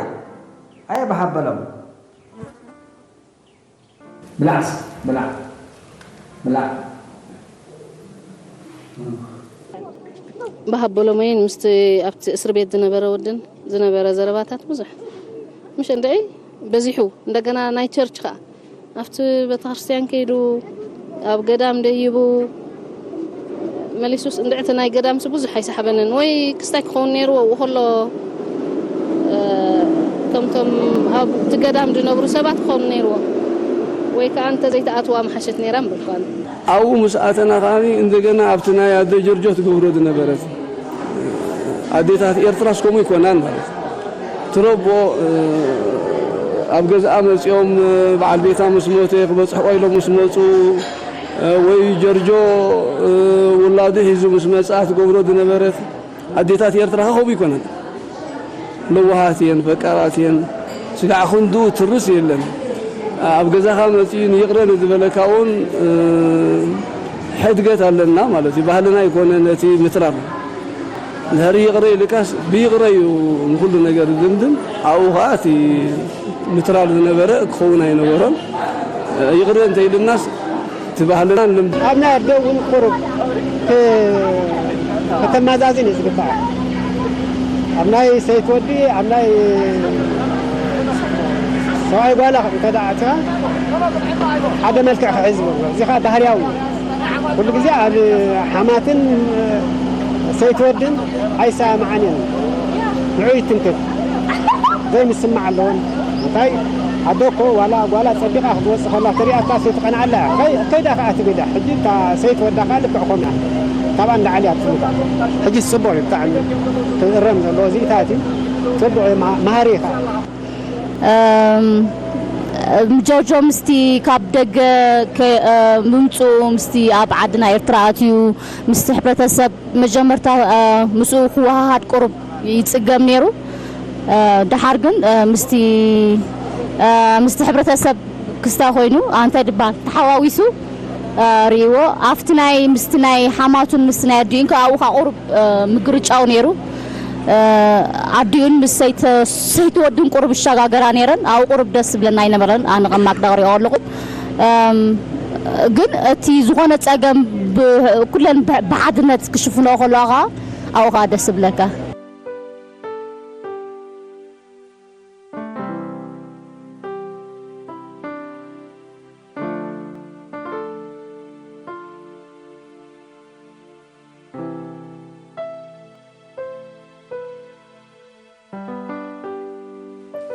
ኣየ ብሃበሎም። ብላዕስ፣ ብላዕ፣ ብላዕ። ብሃበሎመይን ምስቲ ኣብቲ እስር ቤት ዝነበረ ወድን ዝነበረ ዘረባታት ብዙሕ፣ ምሽ እንድዒ በዚሑ። እንደገና ናይ ቸርች ከኣ ኣብቲ ቤተክርስትያን ከይዱ ኣብ ገዳም ደይቡ መሊሱስ እንድዕቲ ናይ ገዳምሲ ብዙሕ ኣይሰሓበንን። ወይ ክስታይ ክኸውን ነይርዎ፣ ኣብኡ ከሎ፣ እ፣ ከምቶም ኣብቲ ገዳም ዝነብሩ ሰባት ክኾኑ ነይርዎ። ወይ ከኣ እንተዘይተኣትዋ ምሓሸት ነይራ እምበልኳ። ኣብኡ ምስ ኣተና ከኣ እንደገና ኣብቲ ናይ ኣደ ጆርጆ ትገብሮ ዝነበረት፣ ኣዴታት ኤርትራስ ከምኡ ይኮናን ማለት። ትረቦ፣ እ፣ ኣብ ገዝኣ መጺኦም፣ እ፣ በዓል ቤታ ምስ ሞተ ክበጽሕዋ ኢሎም ምስ መጹ፣ እ፣ ወይ ጀርጆ፣ እ፣ ውላዱ ሒዙ ምስ መጽኣ ትገብሮ ዝነበረት ኣዴታት ኤርትራ ከምኡ ይኮነን። ለዋሃት እየን፣ ፈቃራት እየን። ስጋዕ ክንዱ ትርስ የለን። ኣብ ገዛኻ መጺኡ ንይቕረ ንዝበለካ እውን፣ እ፣ ሕድገት ኣለና ማለት እዩ። ባህልና ይኮነ ነቲ ምትራር። ድሕሪ ይቕረ ኢልካስ ብይቕረ እዩ ንኹሉ ነገር ዝድምድም። ኣብኡ ኸዓ እቲ ምትራር ዝነበረ ክኸውን ኣይነበሮን። ይቕረ እንተኢልናስ እቲ ባህልናን ልምዲ ኣብ ናይ ኣደ እውን ቁሩብ ክ-፣ ከተማዛዝን እዩ ዝግባእ። ኣብ ናይ ሰይቲ ወዲ፣ ኣብ ናይ ሰብኣይ ጓላ እንተ ደኣ ኣቲኻ ሓደ መልክዕ ክሕዝ ኣለዎ። እዚ ኸዓ ባህርያዊ እዩ። ኩሉ ግዜ ኣብ ሓማትን ሰይቲ ወድን ኣይሰማማዕን እዮም። ንዑ ይትንክፍ። ዘይምስማዕ ኣለዎም። እንታይ ኣደ እኮ ዋላ ጓላ ጸቢቓ ክትወጽእ ከላ ተሪኣታ ሰይቲ ቀንዓላ እያ። ከይ-፣ ከይዳ ከኣ ትብል እያ። ሕጂ እታ ሰይቲ ወዳ ከኣ ልክዕ ከምኡ እያ። እታ ኣብኣ እንዳዓሊ ኣብ ጽምታ ሕጂ ጽቡቕ እዩ ብጣዕሚ ክእረም ዘለዎ እዚታት እዩ። ጽቡቕ እዩ፣ መሃ- መሃሪ እዩ ከዓ። ጆርጆ ምስቲ ካብ ደገ ምምፅኡ ምስቲ ኣብ ዓድና ኤርትራ ኣትዩ ምስቲ ሕብረተሰብ መጀመርታ ምስኡ ክወሃሃድ ቁሩብ ይፅገም ነይሩ። ደሓር ግን ምስቲ ምስቲ ሕብረተሰብ ክስታ ኮይኑ እንታይ ድበሃል ተሓዋዊሱ ርእይዎ ኣብቲ ናይ ምስቲ ናይ ሓማቱን ምስቲ ናይ ኣዲኡን ከ ኣብኡ ከዓ ቁሩብ ምግርጫው ነይሩ። ኣዲኡን ምስ ሰይቲ ወድን ቁሩብ ይሸጋገራ ነይረን። ኣብኡ ቁሩብ ደስ ዝብለና ኣይነበረን። ኣነ ከም ማክዳ ክሪኦ ከለኹ ግን እቲ ዝኾነ ፀገም ኩለን ብሓድነት ክሽፍንኦ ከለዋ ከዓ ኣብኡ ከዓ ደስ ዝብለካ።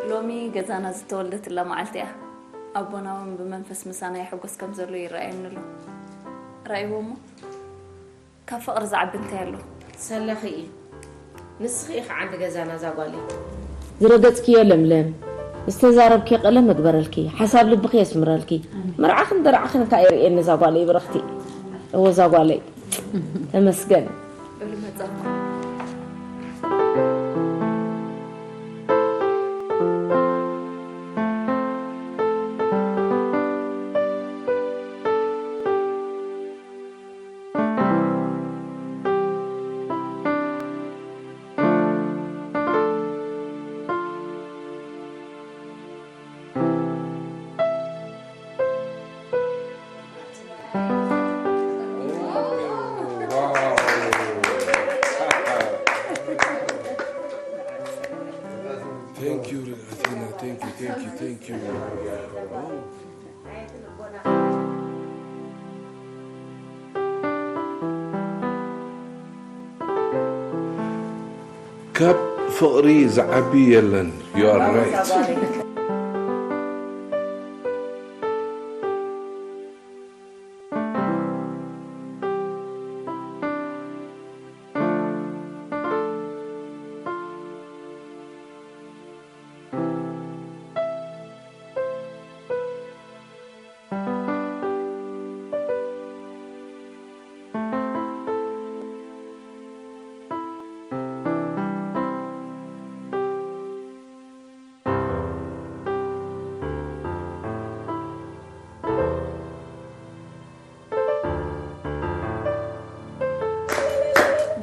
ሎሚ ገዛና ዝተወልደትላ መዓልቲ እያ። ኣቦና እውን ብመንፈስ ምሳና ይሕጎስ ከም ዘሎ ይረኣየኒ ኣሎ። ራእይዎ እሞ ካብ ፍቕሪ ዝዓቢ እንታይ ኣሎ? ሰላኺ እዩ። ንስኺ ኢኺ ዓንዲ ገዛና እዛ ጓለይ። ዝረገጽክዮ ለምለም፣ ዝተዛረብክዮ ቀለም እግበረልኪ፣ ሓሳብ ልብኺ የስምረልኪ። መርዓኽን ደርዓኽን ከኣ የርእየኒ እዛ ጓለይ ብርኽቲ። እወ እዛ ጓለይ። ተመስገን። Thank you, Athena. Thank you, thank you, thank you. ካብ ፍቕሪ ዝዓቢ የለን። You are right.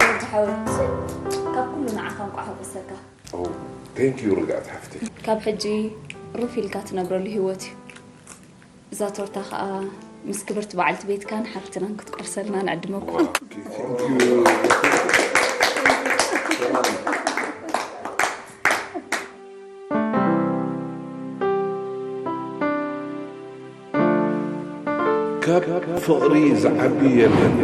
ጆርጅ ሓወይ ካብ ኩሉ ንዓኻ እንቋዕ ሓጎሰካ። Thank you ርግኣት ሓፍተይ። ካብ ሕጂ ሩፍ ኢልካ ትነብረሉ ህይወት እዩ። እዛ ቶርታ ከኣ ምስ ክብርቲ በዓልቲ ቤትካን ሓፍትናን ክትቆርሰልና ንዕድመኩም። ካብ ፍቕሪ ዝዓቢ የለን።